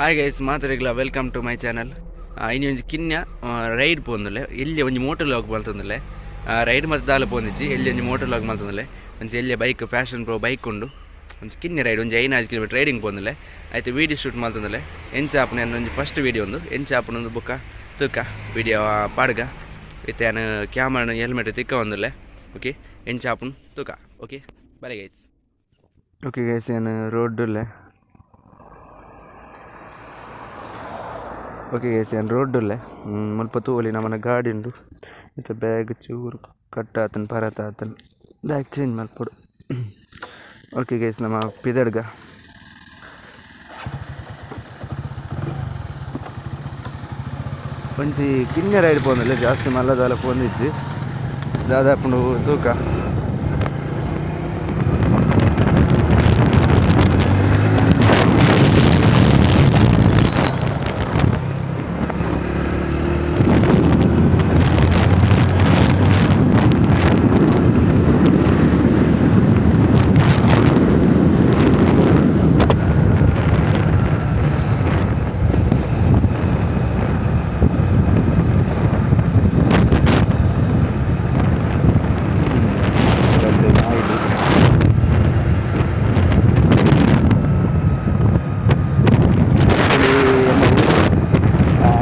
Hi guys, ಮಾತರಿಗ್ಲ welcome to my channel. ಇನಿ ಒಂಜಿ ಕಿನ್ಯ ರೈಡ್ ಪೋಂದುಲ್ಲೆ. ಎಲ್ಲಿ ಒಂಜಿ ಮೋಟರ್ ಲಾಗ್ ಮಲ್ತೊಂದುಲ್ಲೆ. ರೈಡ್ ಮತ್ತೆ ದಾಲ ಪೋಂದಿಜ್ಜಿ. ಎಲ್ಲಿ ಒಂಜಿ ಮೋಟರ್ ಲಾಗ್ ಮಲ್ತೊಂದುಲ್ಲೆ. ಒಂಜಿ ಎಲ್ಲಿಯ ಬೈಕ್, ಫ್ಯಾಷನ್ ಪ್ರೋ ಬೈಕ್ ಉಂಡು. ಒಂಜಿ ಕಿನ್ಯ ರೈಡ್, ಒಂಜಿ 5 ಕಿಲೋಮೀಟರ್ ರೈಡಿಂಗ್ ಪೋಂದುಲ್ಲೆ. ಆಯ್ತು, ವೀಡಿಯೋ ಶೂಟ್ ಮಲ್ತೊಂದುಲ್ಲೆ. ಎಂಚ ಆಪುನ ಒಂಜಿ ಫಸ್ಟ್ ವೀಡಿಯೋ ಒಂದು. ಎಂಚ ಆಪುನ ಬುಕ್ಕ ತೂಕ ವೀಡಿಯೋ ಪಾಡ್ಗ. ಇತ್ತೆ ಯಾನ್ ಕ್ಯಾಮರಾ, ಹೆಲ್ಮೆಟ್ ತಿಕ್ಕ ಒಂದುಲ್ಲೆ. ಓಕೆ, ಎಂಚ ಆಪುನ ತೂಕ. ಓಕೆ, ಬಲೆ ಗೈಸ್. ಓಕೆ ಗೈಸ್, ಏನು ರೋಡ್ ಉಲ್ಲೆ. ಓಕೆ ಗೈಸ್, ಏನು ರೋಡ್ ಉಲ್ಲೆ. ಮುಲ್ಪ ತೂವೊಲಿ, ನಮನ ಗಾಡಿ ಉಂಡು. ಇತ್ತೆ ಬ್ಯಾಗ್ ಚೂರು ಕಟ್ ಆತನ್, ಪರತ್ ಆತನ್, ಬ್ಯಾಗ್ ಚೇಂಜ್ ಮಲ್ಪೊಡು. ಓಕೆ ಗೈಸ್, ನಮ್ಮ ಪಿದಡ್ಗ. ಒಂಜಿ ಕಿನ್ಯ ರೈಡ್ ಪೋಂದುಲ್ಲೆ, ಜಾಸ್ತಿ ಮಲ್ಲದಾಲ ಪೋಂದಿಜ್ಜಿ. ದಾದಾಪುಂಡು ತೂಕ. ರಡ್ಡ್ ನಾಯಿಲು.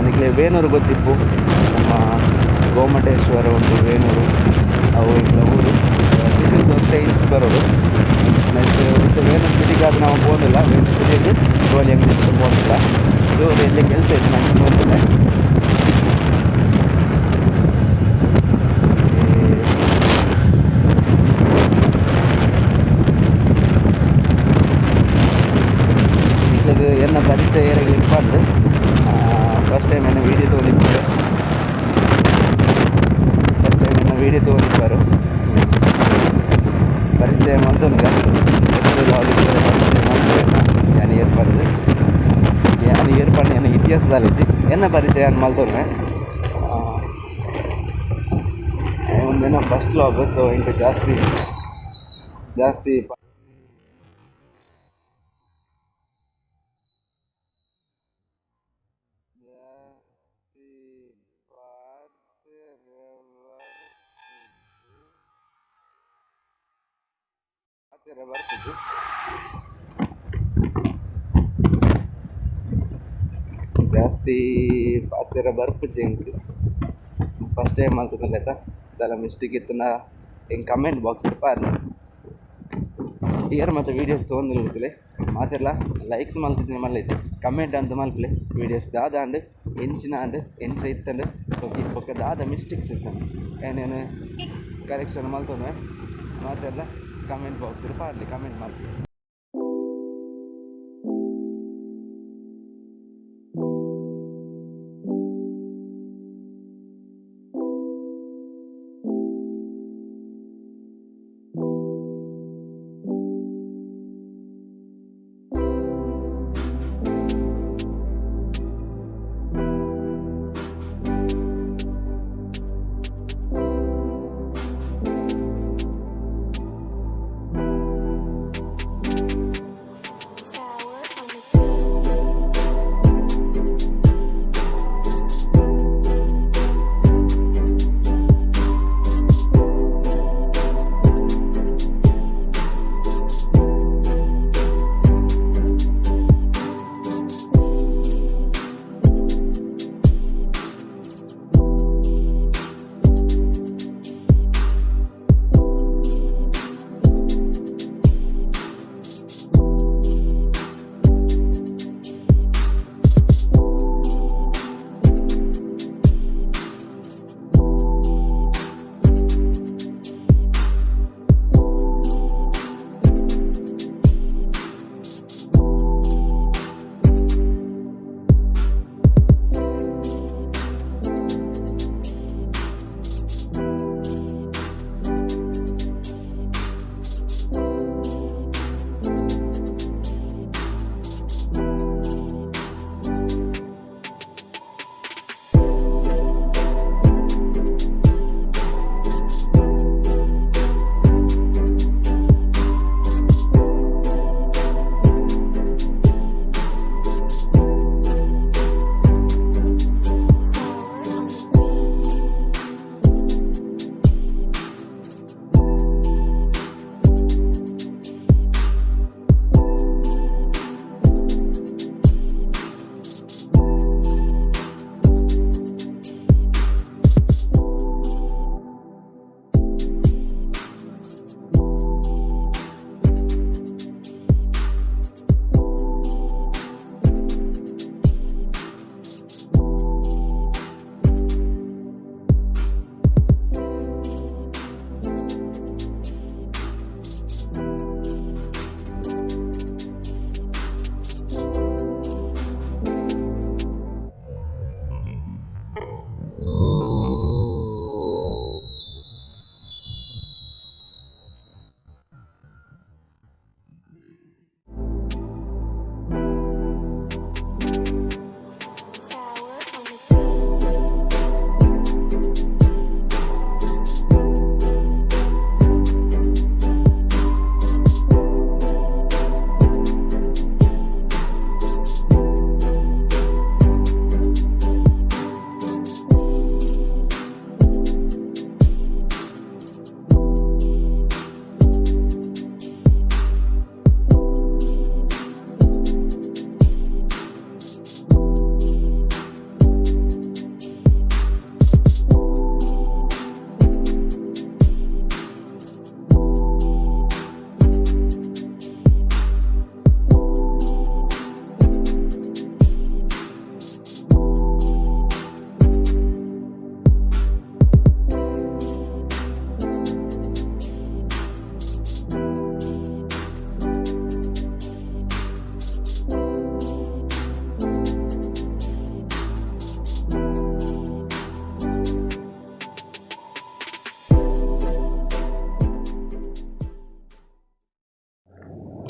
ನಿಕ್ಲೆ ವೇಣೂರು ಗೊತ್ತಿಪ್ಪು, ನಮ್ಮ ಗೋಮಟೇಶ್ವರ ಉಂಟು ವೇಣೂರು, ಅವು ಇಂಕ್ಲ ಊರು. ಸಿಟಿದು ಒಂತೆ ಇಂಚ್ ಬರೋದು. ನೆಕ್ಸ್ಟ್ ಇತ್ತೆ ವೇಣೂರು ಸಿಟಿಗಾದ ನಾವು ಪೋಂದಿಲ್ಲ. ವೇಣೂರು ಸಿಟಿಗೆ ಗೋಲಿ ಅಂಗಡಿ ಪೋಂದಿಲ್ಲ. ಚೂರು ಎಲ್ಲಿ ಕೆಲಸ ಇತ್ತು, ನಂಗೆ ಪೋಂದಿಲ್ಲ. ನಿಕ್ಲೆಗ್ ಎನ್ನ ಪರಿಚಯ ಏರೆಗ್ ಇಪ್ಪಂದ್. ಫಸ್ಟ್ ಟೈಮ್ ಎನ್ನ ವೀಡಿಯೋ ತಗೊಂಡಿಪ್ಪರು. ಫಸ್ಟ್ ಟೈಮ್ ಎನ್ನ ವೀಡಿಯೋ ತಗೊಂಡಿಪ್ಪರು. ಪರಿಚಯ ಮಲ್ತೊನುಗ. ಪರಿಚಯ ಮಲ್ತು ಯಾನ್ ಏರ್ ಪಂದ್. ಯಾನ್ ಏರ್ ಪಂಡ ಎನ್ನ ಇತಿಹಾಸ ದಾಲಿಜ್ಜಿ. ಎನ್ನ ಪರಿಚಯ ಯಾನ್ ಮಲ್ತೊನುವೆ. ಒಂದೆನ ಫಸ್ಟ್ ವ್ಲಾಗ್, ಸೊ ಇಂಕ ಜಾಸ್ತಿ ಜಾಸ್ತಿ ಪಾತೆರ ಬರ್ತದೆ. ಜಾಸ್ತಿ ಪಾತೆರ ಬರ್ಪುಜಿ ಎಂಕ್. ಫಸ್ಟ್ ಟೈಮ್ ಮಲ್ತೊಂದುಲ್ಲೆತ. ದಾಲ ಮಿಸ್ಟೇಕ್ ಇತ್ತುಂಡ ಎಂಕ್ ಕಮೆಂಟ್ ಬಾಕ್ಸ್ ಪಾಡ್ಲೆ. ಏರ್ ಮಾತ ವೀಡಿಯೋಸ್ ತಗೊಂದಿಲ್ಲ ಮಾತೆರ್ಲ ಲೈಕ್ಸ್ ಮಲ್ತಿಜ್ಜಿ ಮಲ್ಲೆಜ್ಜಿ, ಕಮೆಂಟ್ ಅಂತ ಮಲ್ಪಲೆ. ವೀಡಿಯೋಸ್ ದಾದ ಆಂಡ್, ಎಂಚಿನ ಆಂಡ್, ಎಂಚ ಇತ್ತಂಡ್, ಓಕೆ, ಬೊಕ್ಕ ದಾದ ಮಿಸ್ಟೇಕ್ಸ್ ಇತ್ತಂಡ್ ಏನೇನು ಕರೆಕ್ಷನ್ ಮಲ್ತೊನುವೆ. ಮಾತೆರ್ಲ ಕಮೆಂಟ್ ಬಾಕ್ಸ್ ಪಾಡ್ಲೆ, ಕಮೆಂಟ್ ಮಲ್ಪಲೆ.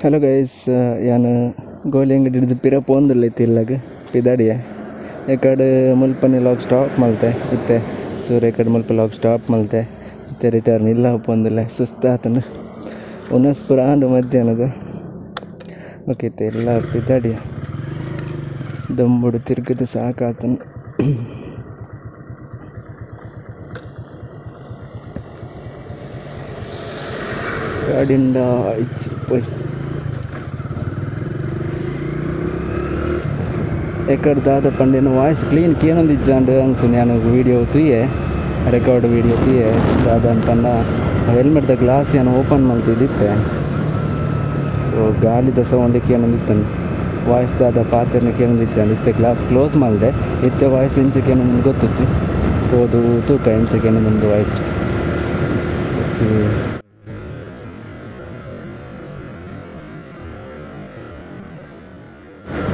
Hello guys, ಯಾನ್ ಗೋಲಿ ಅಂಗಡಿ ಹಿಡಿದು ಪಿರ ಪೋಂದುಲ್ಲ ಇತ್ತಿಲ್ಲಾಗ ಪಿದಾಡಿಯೆ ಎಕಡೆ ಮುಲ್ಪನೆ ಲಾಗ್ ಸ್ಟಾಪ್ ಮಲ್ತೆ ಇತ್ತೆ ಚೂರು ಎಕಡೆ ಮುಲ್ಪ ಲಾಗ್ ಸ್ಟಾಪ್ ಮಲ್ತೆ ಇತ್ತೆ ರಿಟರ್ನ್ ಇಲ್ಲ ಪೋಂದುಲ್ಲ ಸುಸ್ತಾತನು ಉನಸ್ ಪೂರ ಆಂಡ್ ಮಧ್ಯಾಹ್ನದ. ಓಕೆ ಇತ್ತೆ ಎಲ್ಲ ಪಿದಾಡಿಯ ದೊಂಬುಡು ತಿರ್ಗದ ಸಾಕಾತನು. ಗಾಡಿಂಡ ಇಚ್ಚಿ ಪೋಯ್ ಎಕಡೆ ದಾದ ಪಂಡಿನ ವಾಯ್ಸ್ ಕ್ಲೀನ್ ಕೇನೊಂದಿಜ್ಜಾಂಡ್ ಅನ್ಸು. ನಾನು ವೀಡಿಯೋ ತೂಯೆ, ರೆಕಾರ್ಡ್ ವೀಡಿಯೋ ತೂಯೆ ದಾದ ಪಂಡ ಹೆಲ್ಮೆಟ್ದ ಗ್ಲಾಸ್ ಏನು ಓಪನ್ ಮಲ್ತಿದ್ದಿತ್ತೆ. ಸೊ ಗಾಳಿದ ಸೌಂಡ್ ಕೇನೊಂದಿತ್ತನು, ವಾಯ್ಸ್ ದಾದ ಪಾತೆರ್ನ ಕೇನೊಂದಿಜ್ಜಾಂಡ್. ಇತ್ತೆ ಗ್ಲಾಸ್ ಕ್ಲೋಸ್ ಮಲ್ದೆ, ಇತ್ತೆ ವಾಯ್ಸ್ ಇಂಚ ಕೇನೊಂದು ಗೊತ್ತುಚ್ಚಿ ಪೋದು ತೂಕ ಇಂಚ ಕೇನೊಂದು ವಾಯ್ಸ್. ಓಕೆ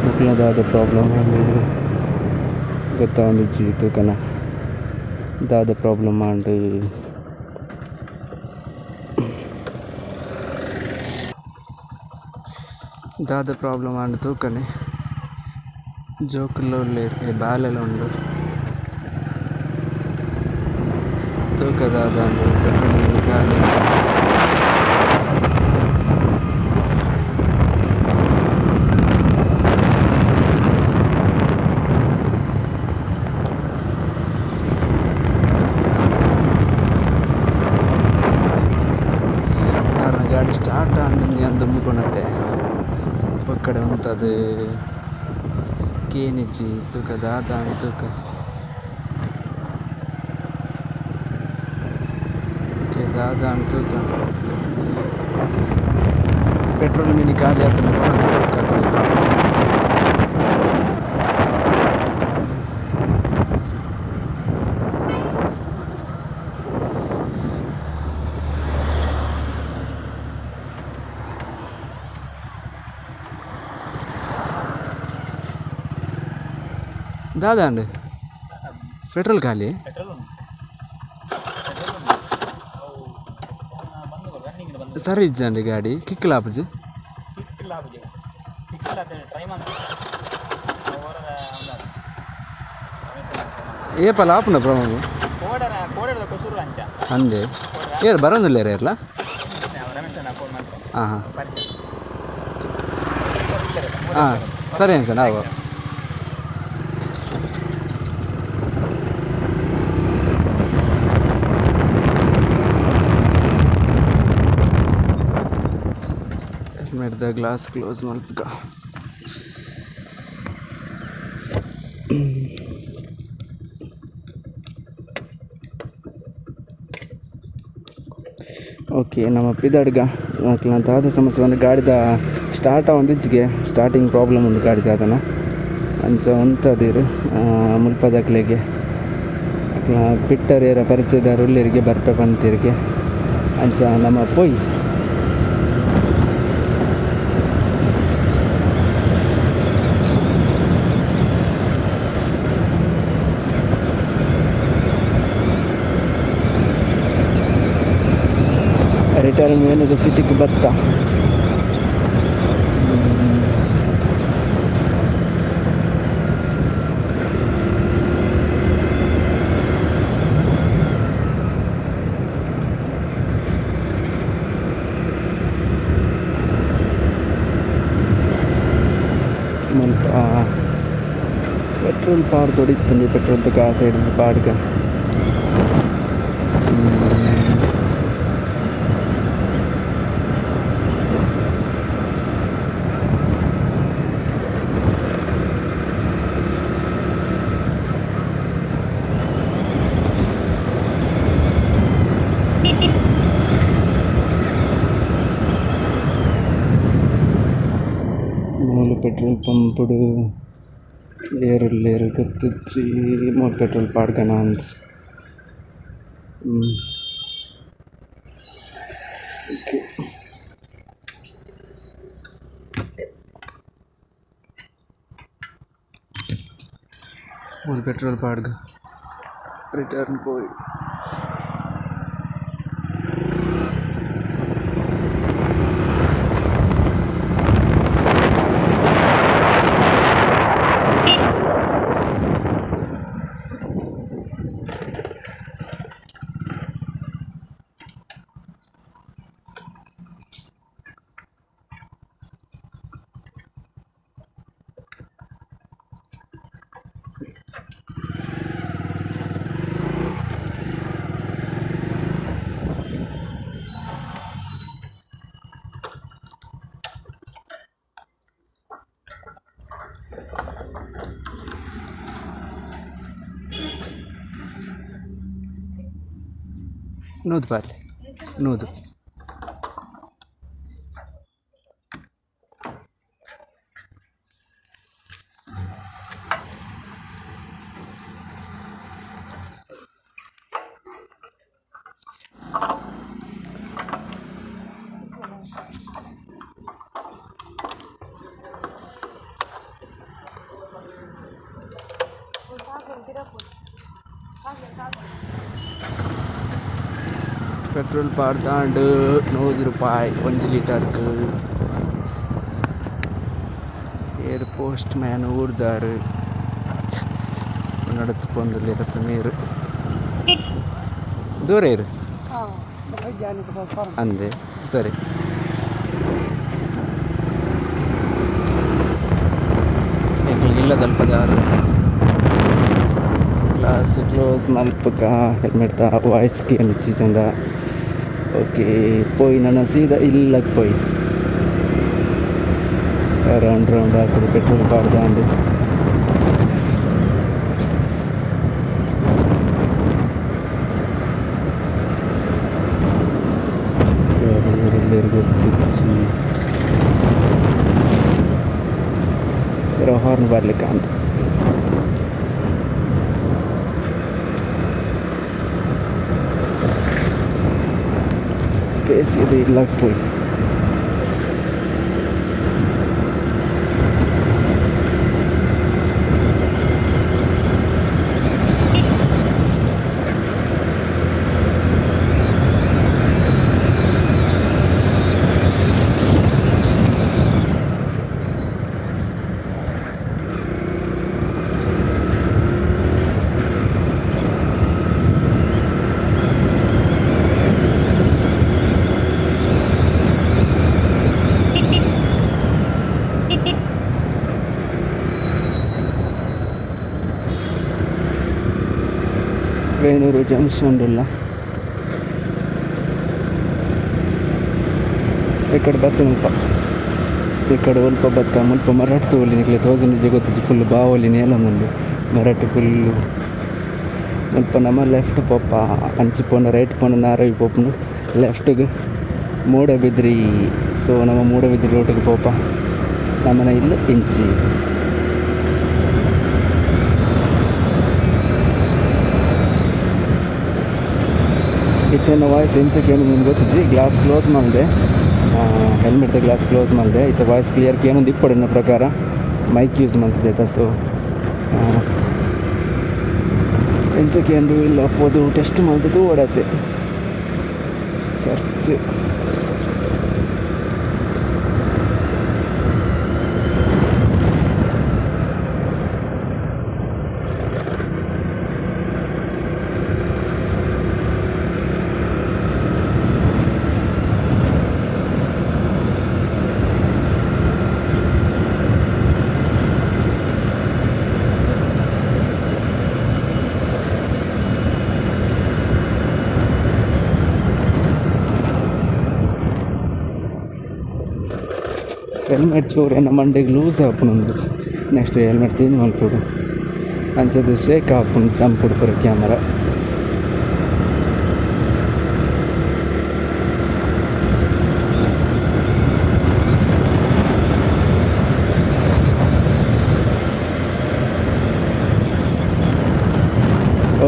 ಮುಕ್ಲದಾದ ಪ್ರಾಬ್ಲಮ್ ಗೊತ್ತಾವಂದಿಜ್ಜಿ ತೂಕನ ದಾದ ಪ್ರಾಬ್ಲಮ್ ಆಂಡ್. ದಾದ ಪ್ರಾಬ್ಲಮ್ ಆಂಡ್ ತೂಕನೆ ಜೋಕುಲ್ಲ ಉಲ್ಲೆರ್ ಬಾಲೆಲ ಉಂಡು ತೂಕ ದಾದ ಪೆಟ್ರೋಲ್ ಖಾಲಿ. ಗಾಡಿ ಸ್ಟಾರ್ಟ್ ಆಂಡ್ ದುಂಬುಕೊನತೆ ಪಕ್ಕಡೆ ಉಂತದು ಕೇನಿಜ್ಜಿ ತೂಕ ದಾದ ತೂಕ. ಓಕೆ ದಾದ ತೂಕ ಪೆಟ್ರೋಲ್ ಮಿನಿ ಖಾಲಿ ಆತನ. ದಾದ ಅಂಡ್ ಪೆಟ್ರೋಲ್ ಖಾಲಿ ಸರಿ ಇಜ್ಜಂడి ಗಾಡಿ ಕಿಕ್ಲಾಪುಜಿ ಏಪಲ ಆಪುನ ಪ್ರಮಾಣ ಅಂದೆ ಏರ್ ಬರೋದಿಲ್ಲ ಏರ್ಲ. ಹಾಂ ಹಾಂ ಹಾಂ ಸರಿ ಸರ್ ನಾವು ಹೆಲ್ಮೆಟ್ದ ಗ್ಲಾಸ್ ಕ್ಲೋಸ್ ಮಲ್ಪುಗ. ಓಕೆ ನಮ್ಮ ಪಿದಾಡ್ಗ ದಾದ ಸಮಸ್ಯೆ ಒಂದು ಗಾಡಿದ ಸ್ಟಾರ್ಟ್ ಆವೊಂದಿಜ್ಜಿಗೆ ಸ್ಟಾರ್ಟಿಂಗ್ ಪ್ರಾಬ್ಲಮ್ ಉಂಡು ಗಾಡಿದ ಅದನ್ನು ಅಂಚ ಉಂತದಿರು ಮುಲ್ಪದಕ್ಲೆಗೆ ಅಕ್ಲ ಪಿಟ್ಟರ್ ಏರ ಪರಿಚಯದಾರ ಉಲ್ಲೆರಿಗೆ ಬರ್ಪೆ ಪಂತಿರಿಗೆ ಅಂಚ ನಮ್ಮ ಪೊಯ್. ರಿಟರ್ನ್ ಏನದು ಸಿಟಿಗೆ ಬತ್ತ. ಮುಲ್ಪ ಪೆಟ್ರೋಲ್ ಪಾಡ್ ತೊಡಿತ್ತಂದು ಪೆಟ್ರೋಲ್ ತುಕ ಆ ಸೈಡ್ ಪಾಡ್ಗ. ಮೂಲು ಪೆಟ್ರೋಲ್ పంపుడు ಏರು ಲೇರು ಗೊತ್ತುಜ್ಜಿ ಮೂಲು ಪೆಟ್ರೋಲ್ ಪಾಡ್ಗನ ಅಂದ್. ಓಕೆ ಮೂಲು ಪೆಟ್ರೋಲ್ ಪಾಡ್ಗ ರಿಟರ್ನ್ ಪೋಯಿ. ನೂದು ಬಾರ್ಲಿ ನೂದು. ಪೆಟ್ರೋಲ್ ಪಾಡ್ದಾಂಡ್ 100 ರೂಪಾಯಿ 1 ಲೀಟರ್ಗೆ. ಏರ್ ಪೋಸ್ಟ್ ಮ್ಯಾನ್ ಊರ್ದಾರು ನಡத்து ಪೊಂದುಲ್ಲೆರ್ ಮೇರು ದೂರ ಇರು ಅಂದೆ ಸರಿ. ಇಲ್ಲ ತಲ್ಪದಾರು ಗ್ಲಾಸ್ ಕ್ಲೋಸ್ ಮಲ್ಪಕ ಹೆಲ್ಮೆಟ್ ತ ವಾಯ್ಸ್ ಕೇಂದು ಚಂದ. ಓಕೆ ಪೋಯಿ ನನ್ನ ಸೀದಾ ಇಲ್ಲಕ್ಕೆ ಪೋಯಿ ರೌಂಡ್ ರೌಂಡ್ ಹಾಕಿದೆ ಪೆಟ್ರೋಲ್ ಪಾಡ್ದಾಂಡು. ಹಾರ್ನ್ ಬರ್ಲಿಕ್ಕೆ ಅಂತ ಇದು ಇಲ್ಲಕ್ಕೆ ಪೋಯಿ. ವೇಣೂರು ಜಂಕ್ಷನ್ ಉಲ್ಲ ఇక్కడ ಬತ್ತ ಮುಲ್ಪ ఇక్కడ ಒಲ್ಪ ಬತ್ತ ಮುಲ್ಪ ಮರಾಠ ತೋಲಿ ನಿಕ್ಲೆ ತೋಜೊಂದು ಗೊತ್ತಿಜ್ಜಿ ಫುಲ್ ಬಾವೊಲಿ ನೇಲೊಂದುಂಡು ಮರಾಠ ಫುಲ್ಲು. ಮುಲ್ಪ ನಮ್ಮ ಲೆಫ್ಟ್ ಪೋಪ ಅಂಚಿ ಪೋಂಡ ರೈಟ್ ಪೋಂಡ ನಾರವಿ ಪೋಪುಂಡು ಲೆಫ್ಟ್ಗೆ ಮೂಡಬಿದ್ರಿ. ಸೊ ನಮ್ಮ ಮೂಡಬಿದ್ರಿ ರೋಟಿಗೆ ಪೋಪ ನಮ್ಮನ ಇಲ್ಲು ಇಂಚಿ. ಇತ್ತೇನ ವಾಯ್ಸ್ ಎಂಚಕ್ಕೆ ಏನು ಗೊತ್ತಿಜ್ಜಿ. ಗ್ಲಾಸ್ ಕ್ಲೋಸ್ ಮಾಡಿದೆ, ಹೆಲ್ಮೆಟ್ ಗ್ಲಾಸ್ ಕ್ಲೋಸ್ ಮಾಡಿದೆ. ಇತ್ತ ವಾಯ್ಸ್ ಕ್ಲಿಯರ್ ಏನೊಂದು ಇಪ್ಪಡು ನನ್ನ ಪ್ರಕಾರ ಮೈಕ್ ಯೂಸ್ ಮಾಡ್ತಿದ್ದೆ. ಸೊ ಎಂಚಕ್ಕೆ ಏನು ಇಲ್ಲ ಪೋದು ಟೆಸ್ಟ್ ಮಾಡ್ತಿದ್ದು ಓಡತ್ತೆ ಚರ್ಚ್. ಹೆಲ್ಮೆಟ್ ಚೂರು ಏನ ಮಂಡೆಗೆ ಲೂಸ್ ಆಪುಂಡು. ನೆಕ್ಸ್ಟ್ ಹೆಲ್ಮೆಟ್ ಚೇಂಜ್ ಮಲ್ಪೊಡು ಅಂಚದ ಶೇಕ್ ಆಪುಂಡು ಜಂಪ್ ಪೂರ ಕ್ಯಾಮರಾ.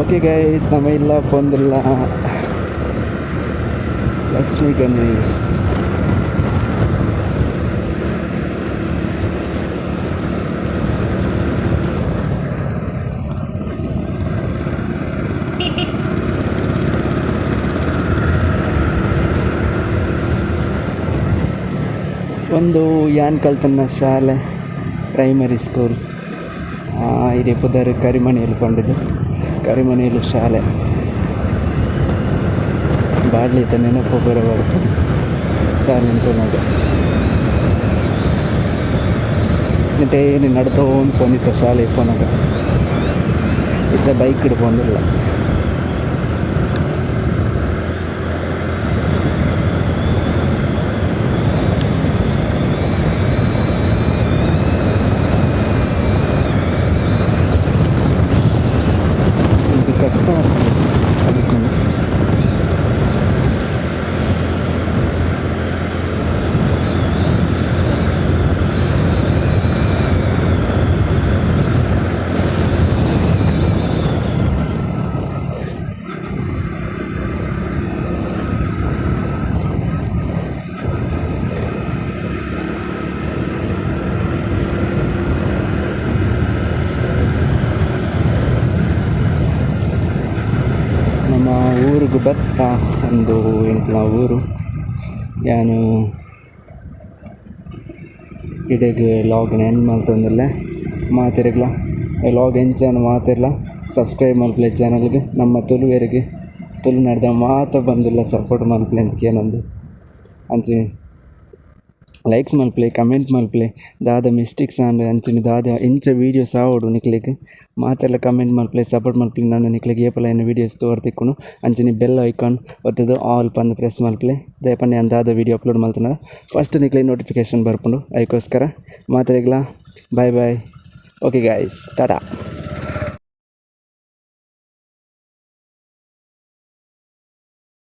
ಓಕೆ ಗೈಸ್, ನಮ್ಮ ಇಲ್ಲ ಪೊಂದುಲ್ಲ ಲಕ್ಷ್ಮೀ ಗಣೇಶ್. ಒಂದು ಯಾನ್ ಕಲ್ತನ್ನ ಶಾಲೆ ಪ್ರೈಮರಿ ಸ್ಕೂಲ್ ಇಡೀ ಪುದರ್ ಕರಿಮನೆಯಲ್ಲಿ ಪಂಡಿದ್ದು ಕರಿಮನೆಯಲ್ಲೂ ಶಾಲೆ ಬಾಡ್ಲಿತ್ತ ನೆನಪು ಬರಬಾರ್ದು ಶಾಲೆ ಅಂತನಾಗ ಏನು ನಡ್ತೋನ್ ಪೋನಿತ್ತ ಶಾಲೆ ಪೋನಾಗ ಇತ್ತ ಬೈಕ್ ಹಿಡ್ಕೊಂಡಿಲ್ಲ. ಕಷ್ಟ ಅದಕ್ಕೆ. ನಮ್ಮ ಊರಿಗೆ ಬತ್ತ ಒಂದು ಎಂಕ್ಲ ಊರು. ಯಾನು ಇಡೆಗ್ ಲಾಗ್ನ ಎಂಡ್ ಮಲ್ತೊಂದುಲ್ಲೆ. ಮಾತೆರೆಗ್ಲ ಲಾಗ್ ಎಂಚನ ಮಾತೆರ್ಲ ಸಬ್ಸ್ಕ್ರೈಬ್ ಮಲ್ಪುಲೆ ಚಾನಲ್ಗೆ. ನಮ್ಮ ತುಳುವೆರಿಗೆ ತುಳುನಾಡ್ದ ಮಾತ ಬಂದುಲ್ಲ ಸಪೋರ್ಟ್ ಮಲ್ಪುಲೆ ಅಂತ ಕೇನೊಂದು. ಅಂಚೆ ಲೈಕ್ಸ್ ಮಲ್ಪುಲೆ, ಕಮೆಂಟ್ ಮಲ್ಪುಲೆ, ದಾದ ಮಿಸ್ಟೇಕ್ಸ್ ಆಂಡ್ ಅಂಚಿನ ದಾದ ಇಂಚ ವೀಡಿಯೋಸ್ ಆವೊಡು ನಿಕ್ಲೆಗ್ ಮಾತೆರ್ಲ ಕಮೆಂಟ್ ಮಲ್ಪುಲೆ, ಸಪೋರ್ಟ್ ಮಲ್ಪುಲೆ. ನಾನು ನಿಕ್ಲೆಗ್ ಏಪಲ ಎನ್ನ ವೀಡಿಯೋಸ್ ತೋರ್ ತಿಕ್ಕುನು. ಅಂಚನೆ ಬೆಲ್ ಐಕಾನ್ ಒತ್ತುದು ಆಲ್ ಪಂದ್ ಪ್ರೆಸ್ ಮಲ್ಪುಲೆ. ದಾಯೆ ಯಾನ್ ದಾದ ವೀಡಿಯೋ ಅಪ್ಲೋಡ್ ಮಲ್ತುಂಡ ಫಸ್ಟ್ ನಿಕ್ಲೆಗ್ ನೋಟಿಫಿಕೇಶನ್ ಬರ್ಪುಂಡು. ಐಕೋಸ್ಕರ ಮಾತೆರೆಗ್ಲ bye bye. Okay guys, tata.